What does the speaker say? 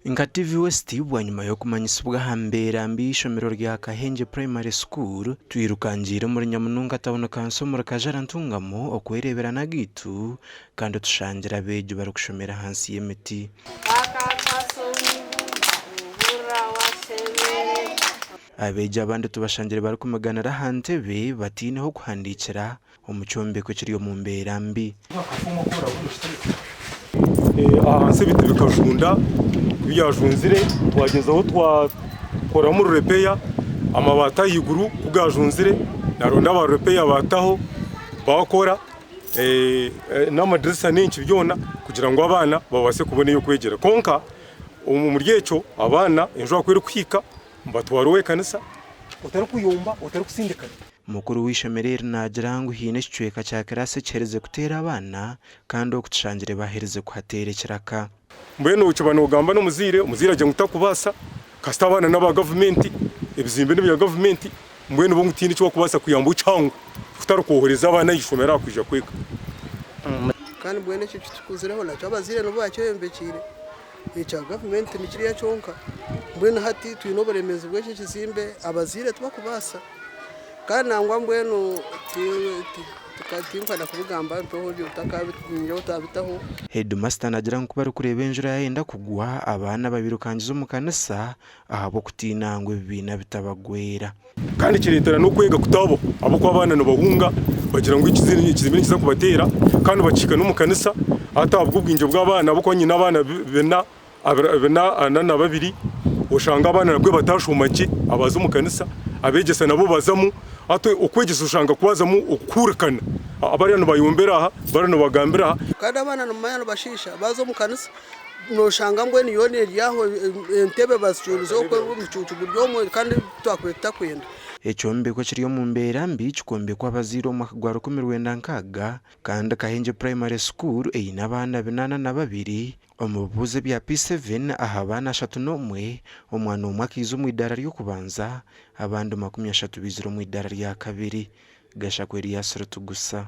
Nka TV West bwanyima y'okumanyisibwa aha mbeera mbi y'eishomero rya Kahengye Primary School, twirukangiire omuri Nyamununga Town Council omuri Kajara Ntungamo okwereebera n'agaitu kandi tushangire abeegi barikushomera ahansi y'emiti. Abeegi abandi tubashangire barikumiganira aha ntebe bataine h'okuhandiikira omu kyombeko ekiri omu mbeera mbi. Ahansi ebiti bikajunda, ku byajunzire twagyezaho twakoramu rurepeya, amabaati ahaiguru ku gajunzire naronda aba rurepeya baataho baakora n'amadirisa n'enki byona kugira ngu abaana babaase kubona ey'okwegyera. Kwonka omuri ekyo abaana enjura ku erikuhika nibatwarwa ow'ekanisa otarikuyomba otarikutsindikana. Mukuru w'eishomero eri naagira ngu haine ekicweka kya kiraasi ekiherize kuteera abaana kandi oku tushangire baherize kuhateera ekiraka. Mbwenu okiba nogamba n'omuzaire, omuzaire agira ngu takubaasa, kasita abaana n'aba gavumenti, ebizimbe n'ebya gavumenti, mbwenu bo ngu tihaine eki barikubaasa kuyamba kihango kutari kwohereza abaana aha ishomero aha kwija kwega. Kandi mbwenu ekyo ekitukuzireho nakyo abazaire nibo baakyoyombekiire, ekya gavumenti nikiriya kyonka. Mbwenu hati twine oburemeezi bw'ekyo ekizimbe abazaire tibakubaasa. Kandi nangwa mbwenu tinkwenda kubigamba mpeho nyowe otabitaho. Heedimasita naagira ngu ku barikureeba enjura yaayenda kugwa, abaana babirukangiza omu kanisa ahabw'okutiina ngu ebibiina bitabagwera. Kandi kireetera n'okwega kutabaho ahabw'okuba abaana nibahunga bagira ngu ekizimbe nikiza kubateera kandi bakihika n'omu kanisa hati ahabw'obwingi bw'abaana ahabw'okuba nyine abaana bina Bina na babiri oshanga abaana nabwo batashoma gye abaza omu kanisa abegyesa nabo bazamu hati okwegyesa oshanga kwazamu okuhurikana bariya nibayombera aha bariya nibagambira aha. Kandi abaana nimumanya nibashiisha baza omu kanisa noshanga mbwenu yoona eri aho entebe bazicuurize okwo omucuucu guri omwe kandi twakubaire tutakwenda. Ekyombeko ekiri omu mbeera mbi kikombekwa abazaire omu mwaka gwa 1960 kandi Kahengye Primary School eine abaana binaana na babiri Omu bibuuzo ebya P7 aha baana 31, omwana omwe akaiza omu idaara ry'okubanza, abandi 30 baizire omu idaara rya kabiri. Gashakwa Erias Rutugusa.